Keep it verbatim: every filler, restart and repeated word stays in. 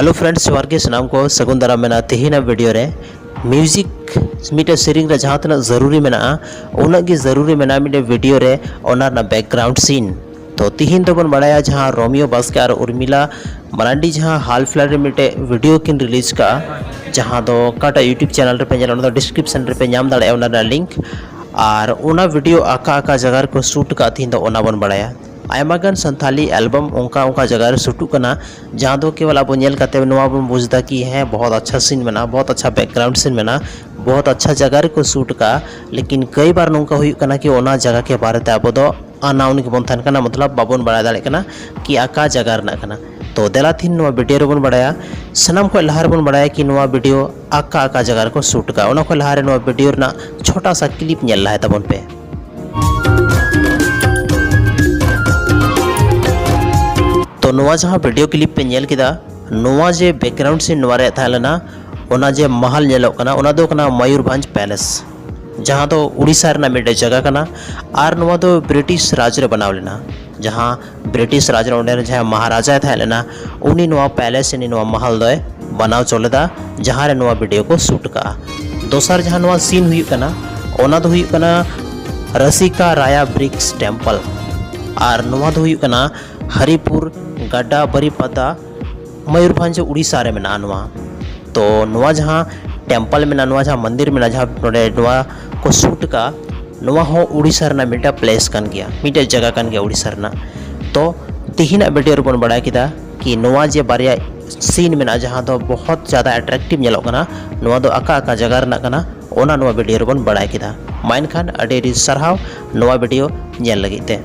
Hello friends, ᱡᱚᱦᱟᱨ ᱜᱮ ᱥᱟᱱᱟᱢ ᱠᱚ, ᱥᱟᱹᱜᱩᱱ ᱫᱟᱨᱟᱢ ᱢᱮᱱᱟᱜᱼᱟ᱾ ᱛᱮᱦᱮᱧᱟᱜ ᱵᱷᱤᱰᱤᱭᱳ ᱨᱮ ᱢᱤᱭᱩᱡᱤᱠ, ᱢᱤᱫᱴᱮᱡ ᱥᱮᱨᱮᱧ ᱨᱮ ᱡᱟᱦᱟᱸ ᱛᱤᱱᱟᱹᱜ ᱡᱟᱹᱨᱩᱨᱤ ᱢᱮᱱᱟᱜᱼᱟ, ᱩᱱᱟᱹᱜ ᱜᱮ ᱡᱟᱹᱨᱩᱨᱤ ᱢᱮᱱᱟᱜᱼᱟ ᱢᱤᱫᱴᱮᱡ ᱵᱷᱤᱰᱤᱭᱳ ᱨᱮ ᱚᱱᱟ ᱨᱮᱱᱟᱜ ᱵᱮᱠᱜᱨᱟᱣᱩᱱᱰ ᱥᱤᱱ᱾ ᱛᱚ ᱛᱤᱦᱤᱧ ᱫᱚᱵᱚᱱ ᱵᱟᱲᱟᱭᱟ ᱡᱟᱦᱟᱸ ᱨᱳᱢᱤᱭᱳ ᱵᱟᱥᱠᱮ ᱟᱨ ᱩᱨᱢᱤᱞᱟ ᱢᱟᱨᱟᱱᱰᱤ ᱡᱟᱦᱟᱸ ᱦᱟᱞ ᱯᱷᱞᱟᱴ ᱨᱮ ᱢᱤᱫᱴᱮᱡ ᱵᱷᱤᱰᱤᱭᱳ ᱠᱤᱱ ᱨᱤᱞᱤᱡᱽ ᱠᱟᱜᱼᱟ, ᱡᱟᱦᱟᱸ ᱫᱚ ᱚᱠᱟᱴᱟᱜ YouTube ᱪᱮᱱᱮᱞ ᱨᱮᱯᱮ ᱧᱮᱞᱟ, ᱚᱱᱟ ᱫᱚ ᱰᱤᱥᱠᱨᱤᱯᱥᱚᱱ ᱨᱮᱯᱮ ᱧᱟᱢ ᱫᱟᱲᱮᱭᱟᱜᱼᱟ ᱚᱱᱟ ᱨᱮᱱᱟᱜ ᱞᱤᱝᱠ᱾ ᱟᱨ ᱚᱱᱟ ᱵᱷᱤᱰᱤᱭᱳ ᱚᱠᱟ ᱚᱠᱟ ᱡᱟᱭᱜᱟ ᱨᱮᱠᱚ ᱥᱩᱴ ᱠᱟᱜᱼᱟ, ᱛᱤᱦᱤᱧ ᱫᱚ ᱚᱱᱟ ᱵᱚᱱ ᱵᱟᱲᱟᱭᱟ᱾ ᱟᱭᱢᱟ ᱜᱟᱱ ᱥᱟᱱᱛᱷᱟᱞᱤ ᱮᱞᱵᱟᱢ ᱚᱱᱠᱟ ᱚᱱᱠᱟ ᱡᱟᱭᱜᱟ ᱨᱮ ᱥᱩᱴᱩᱜ ᱠᱟᱱᱟ, ᱡᱟᱦᱟᱸ ᱫᱚ ᱠᱮᱵᱚᱞ ᱟᱵᱚ ᱧᱮᱞ ᱠᱟᱛᱮ ᱱᱚᱣᱟ ᱵᱚᱱ ᱵᱩᱡᱽ ᱮᱫᱟ ᱠᱤ ᱦᱮᱸ, ᱵᱚᱦᱚᱛ ᱟᱪᱪᱷᱟ ᱥᱤᱱ ᱢᱮᱱᱟᱜᱼᱟ, ᱵᱚᱦᱚᱛ ᱟᱪᱪᱷᱟ ᱵᱮᱠᱜᱨᱟᱣᱩᱱᱰ ᱥᱤᱱ ᱢᱮᱱᱟᱜᱼᱟ, ᱵᱚᱦᱚᱛ ᱟᱪᱪᱷᱟ ᱡᱟᱭᱜᱟ ᱨᱮᱠᱚ ᱥᱩᱴ ᱠᱟᱜᱼᱟ᱾ ᱞᱮᱠᱤᱱ ᱠᱟᱹᱭ ᱵᱟᱨ ᱱᱚᱝᱠᱟ ᱦᱩᱭᱩᱜ ᱠᱟᱱᱟ ᱠᱤ ᱚᱱᱟ ᱡᱟᱭᱜᱟ ᱠᱮ ᱵᱟᱨᱮ ᱛᱮ ᱟᱵᱚ ᱫᱚ ᱟᱱᱟᱣᱩᱱ ᱜᱮᱵᱚᱱ ᱛᱟᱦᱮᱱ ᱠᱟᱱᱟ, ᱢᱚᱛᱞᱚᱵ ᱵᱟᱵᱚᱱ ᱵᱟᱲᱟᱭ ᱫᱟᱲᱮᱭᱟᱜ ᱠᱟᱱᱟ ᱠᱤ ᱟᱠᱟ ᱡᱟᱭᱜᱟ ᱨᱮᱱᱟᱜ ᱠᱟᱱᱟ᱾ ᱛᱚ ᱫᱮᱞᱟ ᱛᱤᱦᱤᱧ ᱱᱚᱣᱟ ᱵᱷᱤᱰᱤᱭᱳ ᱨᱮᱵᱚᱱ ᱵᱟᱲᱟᱭᱟ᱾ ᱥᱟᱱᱟᱢ ᱠᱷᱚᱱ ᱞᱟᱦᱟ ᱨᱮᱵᱚᱱ ᱵᱟᱲᱟᱭᱟ ᱠᱤ ᱱᱚᱣᱟ ᱵᱷᱤᱰᱤᱭᱳ ᱟᱠᱟ ᱟᱠᱟ ᱡᱟᱭᱜᱟ ᱨᱮᱠᱚ ᱥᱩᱴ ᱠᱟᱜᱼᱟ᱾ ᱚᱱᱟ ᱠᱷᱚᱱ ᱞᱟᱦᱟ ᱨᱮ ᱱᱚᱣᱟ ᱵᱷᱤᱰᱤᱭᱳ ᱨᱮᱱᱟᱜ ᱪᱷᱳᱴᱟ ᱥᱟ ᱠᱞᱤᱯ ᱧᱮᱞ ᱞᱟᱦᱟᱭ ᱛᱟᱵᱚᱱ ᱯᱮ᱾ ᱛᱚ ᱱᱚᱣᱟ ᱡᱟᱦᱟᱸ ᱵᱷᱤᱰᱤᱭᱳ ᱠᱞᱤᱯ ᱯᱮ ᱧᱮᱞ ᱠᱮᱫᱟ, ᱱᱚᱣᱟ ᱡᱮ ᱵᱮᱠᱜᱨᱟᱣᱩᱱᱰ ᱥᱤᱱ ᱱᱚᱣᱟ ᱨᱮᱭᱟᱜ ᱛᱟᱦᱮᱸ ᱞᱮᱱᱟ, ᱚᱱᱟ ᱡᱮ ᱢᱟᱦᱟᱞ ᱧᱮᱞᱚᱜ ᱠᱟᱱᱟ, ᱚᱱᱟ ᱫᱚ ᱠᱟᱱᱟ ᱢᱚᱭᱩᱨᱵᱷᱚᱸᱡᱽ ᱯᱮᱞᱮᱥ, ᱡᱟᱦᱟᱸ ᱫᱚ ᱩᱲᱤᱥᱥᱟ ᱨᱮᱱᱟᱜ ᱢᱤᱫᱴᱮᱡ ᱡᱟᱭᱜᱟ ᱠᱟᱱᱟ᱾ ᱟᱨ ᱱᱚᱣᱟ ᱫᱚ ᱵᱨᱤᱴᱤᱥ ᱨᱟᱡᱽ ᱨᱮ ᱵᱮᱱᱟᱣ ᱞᱮᱱᱟ, ᱡᱟᱦᱟᱸ ᱵᱨᱤᱴᱤᱥ ᱨᱟᱡᱽ ᱨᱮ ᱚᱸᱰᱮ ᱨᱮᱱ ᱡᱟᱦᱟᱸᱭ ᱢᱟᱦᱟᱨᱟᱡᱟᱭ ᱛᱟᱦᱮᱸ ᱞᱮᱱᱟ, ᱩᱱᱤ ᱱᱚᱣᱟ ᱯᱮᱞᱮᱥ, ᱩᱱᱤ ᱱᱚᱣᱟ ᱢᱟᱦᱟᱞ ᱫᱚᱭ ᱵᱮᱱᱟᱣ ᱦᱚᱪᱚ ᱞᱮᱫᱟ, ᱡᱟᱦᱟᱸ ᱨᱮ ᱱᱚᱣᱟ ᱵᱷᱤᱰᱤᱭᱳ ᱠᱚ ᱥᱩᱴ ᱠᱟᱜᱼᱟ᱾ ᱫᱚᱥᱟᱨ ᱡᱟᱦᱟᱸ ᱱᱚᱣᱟ ᱥᱤᱱ ᱦᱩᱭᱩᱜ ᱠᱟᱱᱟ, ᱚᱱᱟ ᱫᱚ ᱦᱩᱭᱩᱜ ᱠᱟᱱᱟ ᱨᱟᱥᱤᱠᱟ ᱨᱟᱭᱟ ᱵᱨᱤᱠᱥ ᱴᱮᱢᱯᱚᱞ᱾ ᱟᱨ ᱱᱚᱣᱟ ᱫᱚ ᱦᱩᱭᱩᱜ ᱠᱟᱱᱟ ᱦᱟᱨᱤᱯᱩᱨ ᱜᱟᱰᱟ ᱵᱟᱨᱤᱯᱟᱫᱟ, ᱢᱚᱭᱩᱨᱵᱷᱚᱸᱡᱽ, ᱩᱲᱤᱥᱥᱟ ᱨᱮ ᱢᱮᱱᱟᱜᱼᱟ ᱱᱚᱣᱟ᱾ ᱛᱚ ᱱᱚᱣᱟ ᱡᱟᱦᱟᱸ ᱴᱮᱢᱯᱚᱞ ᱢᱮᱱᱟᱜᱼᱟ, ᱱᱚᱣᱟ ᱡᱟᱦᱟᱸ ᱢᱚᱱᱫᱤᱨ ᱢᱮᱱᱟᱜᱼᱟ, ᱡᱟᱦᱟᱸ ᱱᱚᱰᱮ ᱱᱚᱣᱟ ᱠᱚ ᱥᱩᱴ ᱠᱟᱜᱼᱟ, ᱱᱚᱣᱟ ᱦᱚᱸ ᱩᱲᱤᱥᱥᱟ ᱨᱮᱱᱟᱜ ᱢᱤᱫᱴᱮᱱ ᱯᱞᱮᱥ ᱠᱟᱱ ᱜᱮᱭᱟ, ᱢᱤᱫᱴᱮᱱ ᱡᱟᱭᱜᱟ ᱠᱟᱱ ᱜᱮᱭᱟ ᱩᱲᱤᱥᱥᱟ ᱨᱮᱱᱟᱜ᱾ ᱛᱚ ᱛᱤᱦᱤᱧᱟᱜ ᱵᱷᱤᱰᱤᱭᱳ ᱨᱮᱵᱚᱱ ᱵᱟᱲᱟᱭ ᱠᱮᱫᱟ ᱠᱤ ᱱᱚᱣᱟ ᱡᱮ ᱵᱟᱨᱭᱟ ᱥᱤᱱ ᱢᱮᱱᱟᱜᱼᱟ, ᱡᱟᱦᱟᱸ ᱫᱚ ᱵᱚᱦᱚᱛ ᱡᱟᱫᱟ ᱮᱴᱨᱮᱠᱴᱤᱵᱷ ᱧᱮᱞᱚᱜ ᱠᱟᱱᱟ, ᱱᱚᱣᱟ ᱫᱚ ᱟᱠᱟ ᱟᱠᱟ ᱡᱟᱭᱜᱟ ᱨᱮᱱᱟᱜ ᱠᱟᱱᱟ, ᱚᱱᱟ ᱱᱚᱣᱟ ᱵᱷᱤᱰᱤᱭᱳ ᱨᱮᱵᱚᱱ ᱵᱟᱲᱟᱭ ᱠᱮᱫᱟ᱾ ᱢᱟ ᱮᱱᱠᱷᱟᱱ ᱟᱹᱰᱤ ᱟᱹᱰᱤ ᱥᱟᱨᱦᱟᱣ ᱱᱚᱣᱟ ᱵᱷᱤᱰᱤᱭᱳ ᱧᱮᱞ ᱞᱟᱹᱜᱤᱫ ᱛᱮ᱾